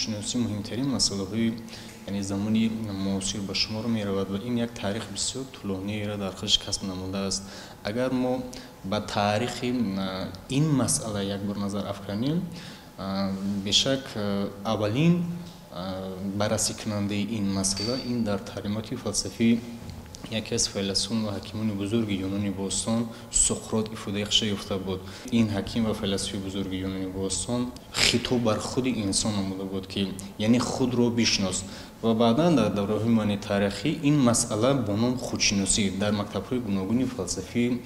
Шиносӣ муҳимтарин масъалаҳои, яъне замони муосир ба шумор меравад ва ин як таърихи бисёр тӯлониро дар худаш касб намудааст. Агар мо ба таърихи ин масъала як бор назар афканем, бешак аввалин баррасикунандаи ин масъала ин дар таълимоти фалсафӣ яке аз файласуфон ва ҳакимони бузурги Юнони бостон Суқрот ифодаи худша ёфта буд. Ин ҳаким ва файласуфи бузурги Юнони бостон хитоб бар худи инсон намуда буд, ки яъне худро бишнос. Ва баъдан дар давраҳои муайяни таърихӣ ин масъала бо ном худшиносӣ дар мактабҳои гуногуни фалсафии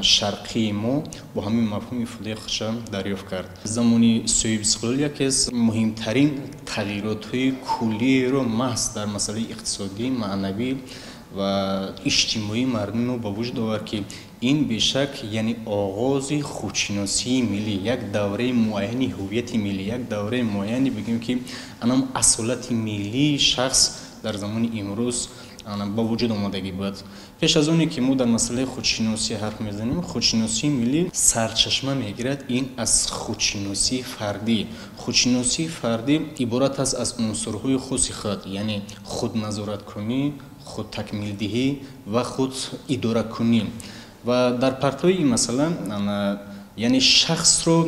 шарқии мо бо ҳамин мафҳум ифодаи худша дарёфт кард. Замони соҳибистиқлол яке аз муҳимтарин тағйиротҳои куллиеро маҳз дар масъалаи иқтисодӣ, маънавӣ ва иҷтимоии мардуми мо ба вуҷуд овард, ки ин бешак яъне оғози худшиносии миллӣ, як давраи муайяни ҳуввияти миллӣ, як давраи муайяни бигӯем, ки анам асолати миллии шахс дар замони имрӯз ба вуҷуд омадагӣ буд. Пеш аз оне ки мо дар масъалаи худшиносӣ ҳарф мезанем, худшиносии миллӣ сарчашма мегирад ин аз худшиносии фардӣ. Худшиносии фардӣ иборат аст аз унсурҳои хоси худ, яъне худназораткунӣ, худтакмилдиҳӣ ва худидоракунӣ. Ва дар партои ин масъала, яъне шахсро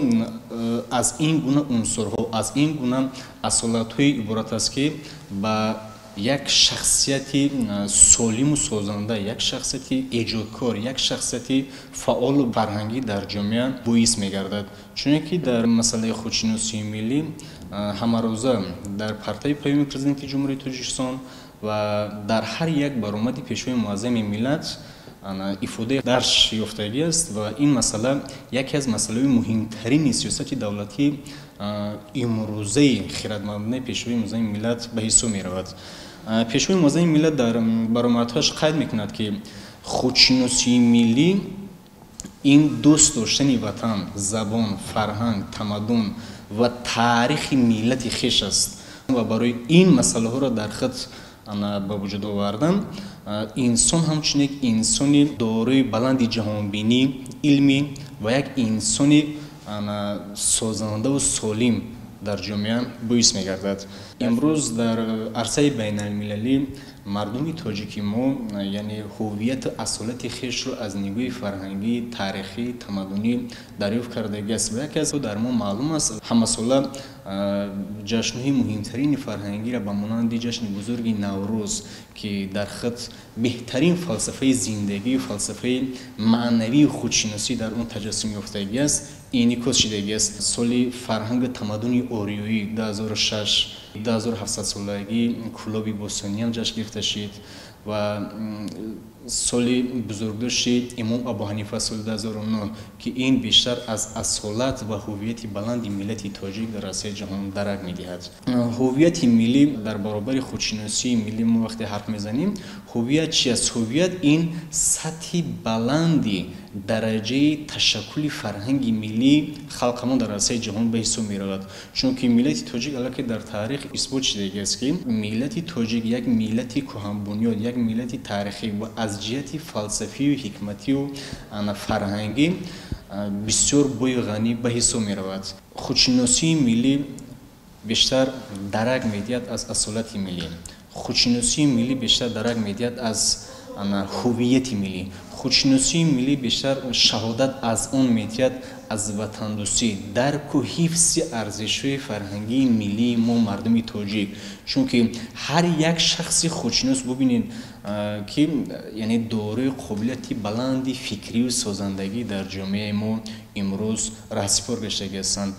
аз ин гуна унсурҳо, аз ин гуна асолатҳои иборат аст, ки ба як шахсияти солиму созанда, як шахсияти эҷодкор, як шахсияти фаъолу фарҳангӣ дар ҷомеа боис мегардад. Чуне ки дар масъалаи худшиносии миллӣ ҳамарӯза дар партаи Паёми Президенти Ҷумҳурии Тоҷикистон ва дар ҳар як баромади Пешвои Муаззами миллат ифодаи дарш ёфтагӣ аст ва ин масъала яке аз масъалаҳои муҳимтарини сиёсати давлатии имрӯзаи хиратмандонаи Пешвои Муаззами миллат ба ҳисоб меравад. Пешвои Муаззами миллат дар баромадҳояш қайд мекунад, ки худшиносии миллӣ ин дӯст доштани ватан, забон, фарҳанг, тамаддун ва таърихи миллати хеш аст ва барои ин масъалаҳоро дар худ ба вуҷуд овардан инсон ҳамчун як инсони дорои баланди ҷаҳонбинӣ, илмӣ ва як инсони созандаву солим дар ҷомеа боис мегардад. Имрӯз дар арсаи байналмилалӣ мардуми тоҷики мо, яъне ҳуввияту асолати хешро аз нигоҳи фарҳангӣ, таърихӣ, тамаддунӣ дарёфт кардагӣ аст ва яке аз дар мо маълум аст, ҳамасола ҷашнҳои муҳимтарини фарҳангиро ба монанди ҷашни бузурги Наврӯз, ки дар худ беҳтарин фалсафаи зиндагӣ, фалсафаи маънавии худшиносӣ дар он таҷассум ёфтагӣ аст, инъикос шидагӣ аст. Соли фарҳангу тамаддуни ориёӣ 2006, 2700-солагии Кӯлоби бостониам ҷашн гирифта шид ва соли бузургдошти Имом Абуҳанифа соли 2009, ки ин бештар аз асолат ва ҳуввияти баланди миллати тоҷик дар арсаи ҷаҳон дарак медиҳад. Ҳуввияти миллӣ дар баробари худшиносии миллӣ мо вақте ҳарф мезанем, ҳуввият чи аст? Ҳуввият ин сатҳи баланди дараҷаи ташаккули фарҳанги миллии халқамон дар арсаи ҷаҳон ба ҳисоб меравад, чунки миллати тоҷик аллакай дар таърих исбот шудагӣ аст, ки миллати тоҷик як миллати кӯҳанбунёд, як миллати таърихӣ ва аз ҷиҳати фалсафию ҳикматию фарҳангӣ бисёр бою ғанӣ ба ҳисоб меравад. Худшиносии миллӣ бештар дарак медиҳад аз асолати миллӣ, худшиносии миллӣ бештар дарак медиҳад аз ҳуввияти миллӣ, худшиносии миллӣ бештар шаҳодат аз он медиҳад, аз ватандӯстӣ, дарку ҳифзи арзишҳои фарҳангии миллии мо, мардуми тоҷик, чунки ҳар як шахси худшинос бубинед, ки яъне дорои қобилияти баланди фикрию созандагӣ дар ҷомеаи мо имрӯз раҳсипор гаштагӣ ҳастанд.